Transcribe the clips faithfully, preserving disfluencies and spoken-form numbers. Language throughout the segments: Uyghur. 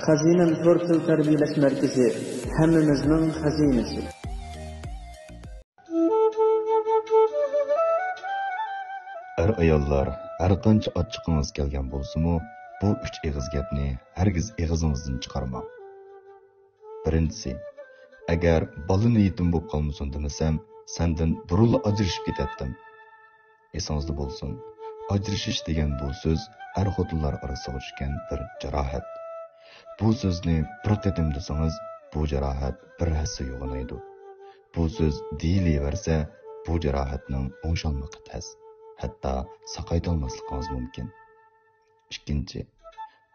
خەزىنەم تور تىل تەربىيەلەش مەركىزى، ھەممىمىزنىڭ خەزىنىسى. ئەر-ئاياللار، ھەرقانچە ئاچچىقىڭىز كەلگەن بولسىمۇ، بۇ ئۈچ ئېغىز گەپنى ھەرگىز ئېغىزىڭىزدىن چىقارماڭ. بىرىنچىسى، ئەگەر بالىنى يېتىم بولۇپ قالمىسۇن دېمىسەم، سەندىن بۇرۇنلا ئاجرىشىپ كېتەتتىم. ئېسىڭىزدە بولسۇن، ئاجرىشىش دېگەن بۇ سۆز ئەر-خوتۇنلار ئارىسىغا چۈشكەن بىر جاراھەت. بۇ سۆزنى بىر قېتىم دېسىڭىز، بۇ جاراھەت بىر ھەسسە يوغىنايدۇ. بۇ سۆز دېيىلىۋەرسە، بۇ جاراھەتنىڭ ئوڭشالمىقى تەس، ھەتتا ساقايتالماسلىقىڭىز مۇمكىن. ئىككىنچى،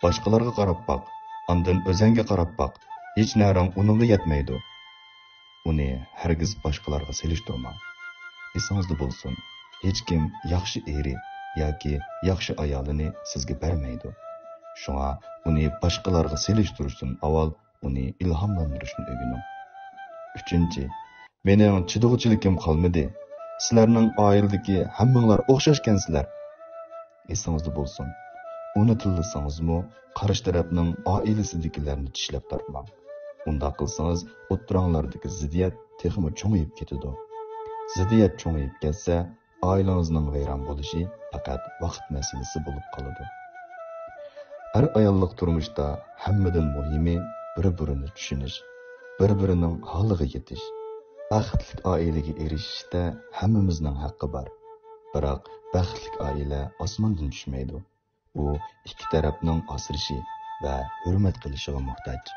باشقىلارغا قاراپ باق، ئاندىن ئۆزەڭگە قاراپ باق، ھېچ نەرىڭ ئۇنىڭغا يەتمەيدۇ. ئۇنى ھەرگىز باشقىلارغا سېلىشتۇرماڭ. ئېسىڭىزدە بولسۇن، ھېچكىم ياخشى ئېرى ياكى ياخشى ئايالىنى سىزگە بەرمەيدۇ. شۇڭا ئۇنى باشقىلارغا سېلىشتۇرۇشتىن ئاۋۋال ئۇنى ئىلھاملاندۇرۇشنى ئۆگىنىڭ. ئۈچىنچى، مېنىڭ چىدىغۇچىلىكىم قالمىدى. سىلەرنىڭ ئائىلىدىكى ھەممىڭلار ئوخشاشكەنسىلەر. ئېسىڭىزدە بولسۇن، ئۇنى تىللىسىڭىزمۇ، قارشى تەرەپنىڭ ئائىلىسىدىكىلەرنى چىشلەپ تارتماڭ. ئۇنداق قىلسىڭىز، ئوتتۇراڭلاردىكى زىددىيەت تېخىمۇ چوڭىيىپ كېتىدۇ. زىددىيەت چوڭىيىپ كەتسە، ئائىلىڭىزنىڭ ۋەيران بولۇشى پەقەت ۋاقىت مەسىلىسى بولۇپ قالىدۇ. ئەر-ئاياللىق تۇرمۇشتا ھەممىدىن مۇھىمى بىر-بىرىنى چۈشىنىش، بىر-بىرىنىڭ ھالىغا يېتىش. بەختلىك ئائىلىگە ئېرىشىشتە ھەممىمىزنىڭ ھەققى بار. بىراق بەختلىك ئائىلە ئاسماندىن چۈشمەيدۇ. ئۇ ئىككى تەرەپنىڭ ئاسرىشى ۋە ھۆرمەت قىلىشىغا موھتاج.